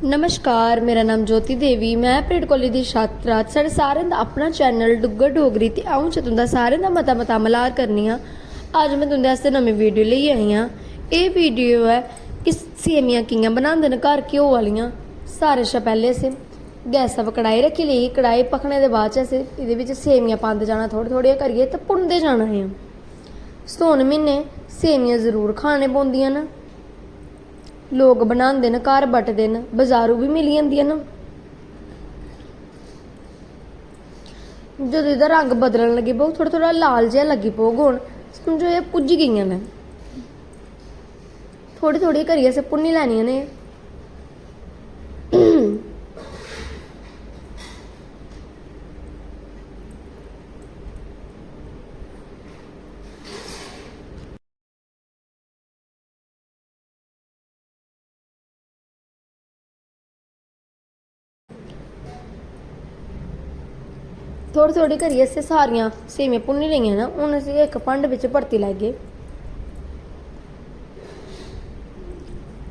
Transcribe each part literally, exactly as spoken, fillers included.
नमस्कार, मेरा नाम ज्योति देवी, में परेड कालेज दी छात्रा। साढ़े सारें दा अपना चैनल डुग्गर डोगरी ते अ'ऊं च तुं'दा सारें दा मता मता मल्हार करनी आं। अज्ज में तुं'दे आस्तै नमीं वीडियो लेई आई आं। एह् वीडियो ऐ कि सेवियां कि'यां बनांदे न घर घ्यो आह्लियां। सारें शा पैह्लें असें गैसा पर कढ़ाई रक्खी लेई। कढ़ाई भखने दे बाद च असें एह्दे बिच्च सेवियां पांदे जाना, थोह्ड़े थोह्ड़े करियै, ते भुनदे जाना ऐ। सौन म्हीने सेवियां जरूर खाने पौंदियां न। लोक बनांदे न, घर बटदे न, बजारू बी मिली जंदियां न। जदूं एह्दा रंग बदलन लगी पौग, थोह्ड़ा थोह्ड़ा लाल जेहा लगी पौग, हून समझो एह् भुज्जी गेइयां न। थोह्ड़ी थोह्ड़ी करियै असें भुन्नी लैनियां न एह्। थोह्ड़ी थोह्ड़ी करियै असें सारियां सेवियां भुन्नी लेइयां न। हून असें इक भांडे बिच्च परती लैगे।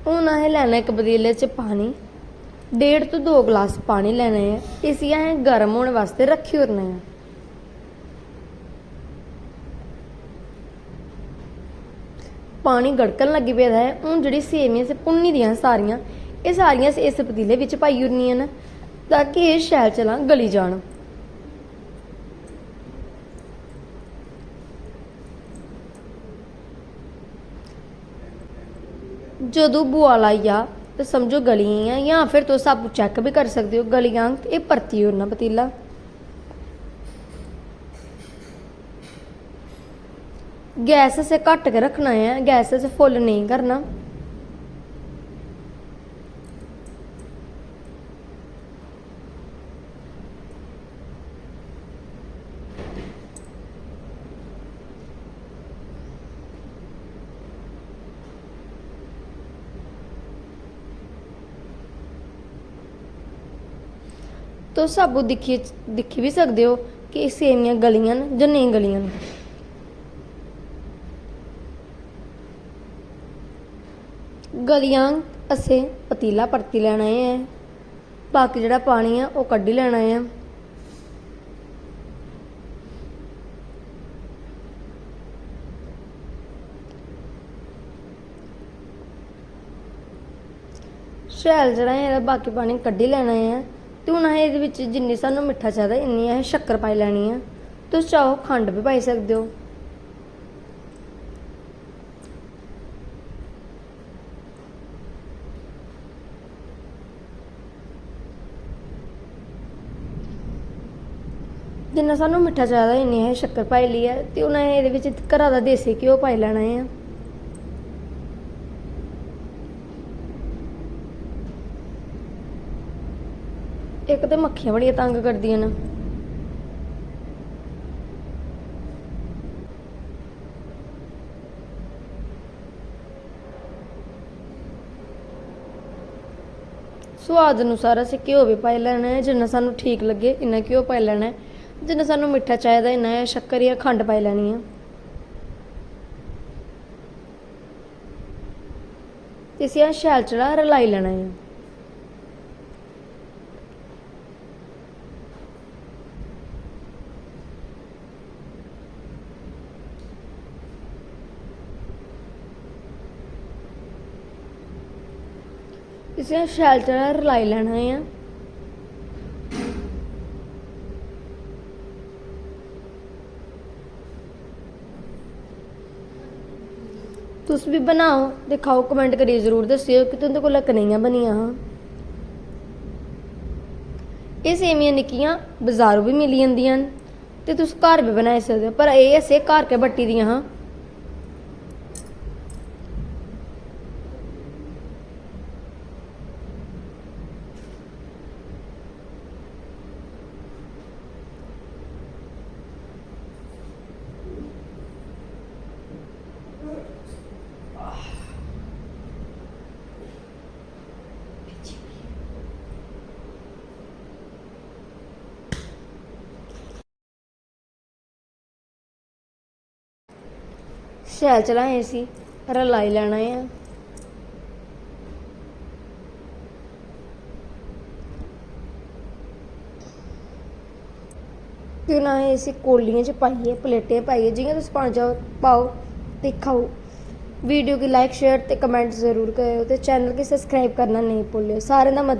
हून असें लैना इक पतीले च पानी, डेढ़ तो दो गलास पानी लैना ऐ। इसी असें गर्म होने बास्तै रक्खी ओड़ना ऐ। पानी गड़कन लगी पेदा ऐ। हून जेह्ड़ी सेवियां असें भुन्नी दियां सारियां, एह् सारियां अस इस पतीले बिच्च पाई ओड़नियां न, ताकि एह् शैल चलां गली जान। जदूं बुआला आई जा ते समझो गली गेइयां, जां फिर तुस आपूं चैक बी करी सकदे ओ, गली जान ते एह् परती ओड़ना पतीला। गैस असें घट्ट गै रक्खना ऐ, गैस असें फुल्ल नेईं करना। तुस आपूं दिक्खी दिक्खी बी सकदे ओ कि सेवियां गलियां न जां नेईं गलियां न। गलियां असें पतीला परती लैना ऐ। बाकी जेह्ड़ा पानी ऐ, ओह् कड्ढी लैना ऐ। शैल जेह्ड़ा ऐ, एह्दा बाकी पानी कड्ढी लैना ऐ। ते हून असें एह्दे बिच्च जिन्नी सानूं मिट्ठा चाहिदा, इन्नी असें शक्कर पाई लैनी ऐ। तुस चाहो, खंड बी पाई सकदे ओ। जिन्ना सानूं मिट्ठा चाहिदा, इन्नी असें शक्कर पाई लेई ऐ। ते हून असें एह्दे बिच्च घरा दा देसी घ्यो पाई लैना ऐ। इक ते मक्खियां बड़ियां तंग करदियां न। सोआद अनुसार असें घ्यो बी पाई लैना ऐ, जिन्ना सानूं ठीक लग्गे इन्ना घ्यो पाई लैना ऐ। जिन्ना सानूं मिट्ठा चाहिदा, इन्ना गै शक्कर जां खंड पाई लैनी ऐ। ते इसी असें शैल चला रलाई लैना ऐ। इसी असें शैल चाल्ली रलाई लैना ऐ। तुस बी बनाओ ते खाओ, comment करियै जरूर दस्सेओ कि तुं'दे कोला कनेहियां बनियां हां। एह् सेवियां निक्कियां बजारों बी मिली जंदियां न ते तुस घर बी बनाई सकदे ओ, पर एह् असें घर गै बट्टी दियां हां। शैल चलाएं इसी रलाई लैना ऐ। फिर असें इसी कौलियें च पाइयै, प्लेटें च पाइयै, जि'यां तुस पाना चाहो, पाओ ते खाओ। वीडियो गी like, share ते comment जरूर करेओ ते चैनल गी subscribe करना नेईं भुल्लेओ। सारें दा मता